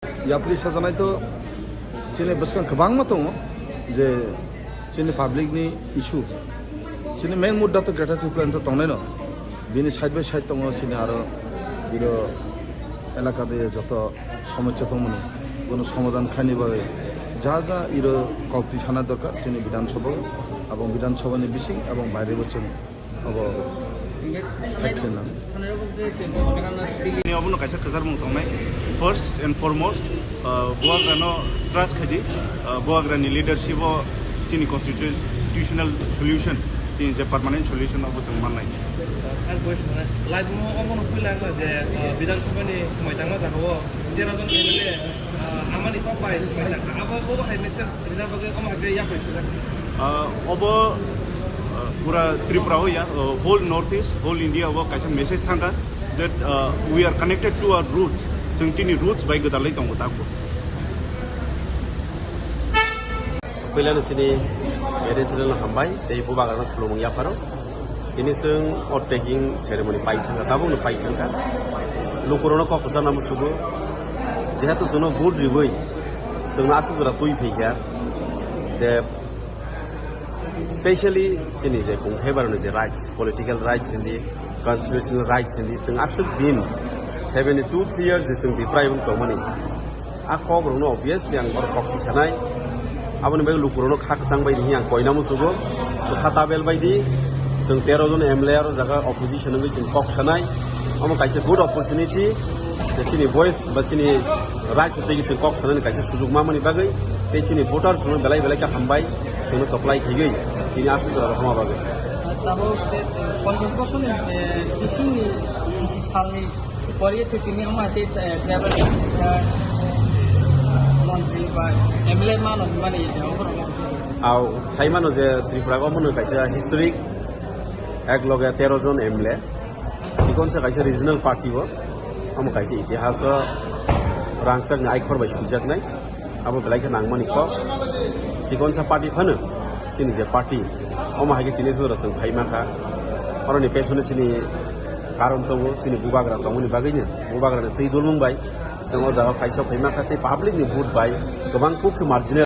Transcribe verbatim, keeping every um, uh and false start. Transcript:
Yapri sajanai to chini bwskang kwbangma tongo, je chini public ni issue, chini main mudda to Greater Tipraland to tongnai no, bini side by side tongo chini aro biro elaka de joto somosya tongmani, bono somadhan khaini bagwi ja ja iro kok twi sana dorkar chini Bidhan Sabha o, abong Bidhan Sabha ni bising abong baire bo chwng abo hai khe nang. Ni obono kaisa kwchar mung tongnai. First and foremost, uh, Bubagrano trust khaidi, uh, Bubagrani leadership o chini constitutional solution, chini je permanent solution abo chwng mannai. Ang question, live mo omono puila ang je, uh, Bidhan Sabha ni swmai tangma jaga o tero jon M L A, uh, amani kok bai swmai tangkha. Abo, abo hai message rina bagwi omo hai khe yapri sujak. Uh, obo, uh, pura Tripura o ya, uh, whole North East, whole India o kaisa message thangkha that, uh, we are connected to our roots. Chwng chini roots bai gwdalwi tongo tabuk. Puilano chini N H L no hambai, tei Bubagrano khulumung yapharo. Tini chwng o tagging ceremony pai thangkha, tabukno pai thangkha. Lukurokno kok kwchangna musugo, jehetu chwngno vote ribwi chwngno aswk jora twi phaikha, je specially chini je kungthai baroni je rights, political rights hindi, constitutional rights hindi, chwng aswk din seventy two three years je chwng deprive wng tongmani. A kok rokno obviously ang borok kok tisanai. Aboni bagwi lukurokno kha kwchang bai di ang koina musugo. Kha tabel bai di. Chwng tero jon M L A aro jaga opposition wngwi chwng kok sanai. Omo kaisa good opportunity. Je chini voice ba chini right twi chwng kok sanani kaisa sujuk mamani bagwi. Tei chini voters rokno belai belai khe hambai. Chwngno toklai khaiwi. Tini aswk jora hama bagwi. Tabuk, eh, ponchash bosorni, eh, bisingni salni Poriye se tini wngma tei, eh, tribal, eh, montri ba M L A mano hinmani, eh, oborok. Aw, saimano je Tripura o mano kaisa historic, ek loge tero jon M L A. Chikon sa kaisa regional party bo, omo kaisa itihas o rangchak ni aikhor bai suijaknai. Abo belai khe nangmani kok. Chikonsa party phano chini je party, omo hai khe tini jora chwng phai mankha. Oroni pesono chini karon tongo, chini bubagra tongmani bagwino, bubagrani twi dulmung bai chwng o jaga phaisok phai mankha tei public ni vote bai kwbang kuk khe marginal.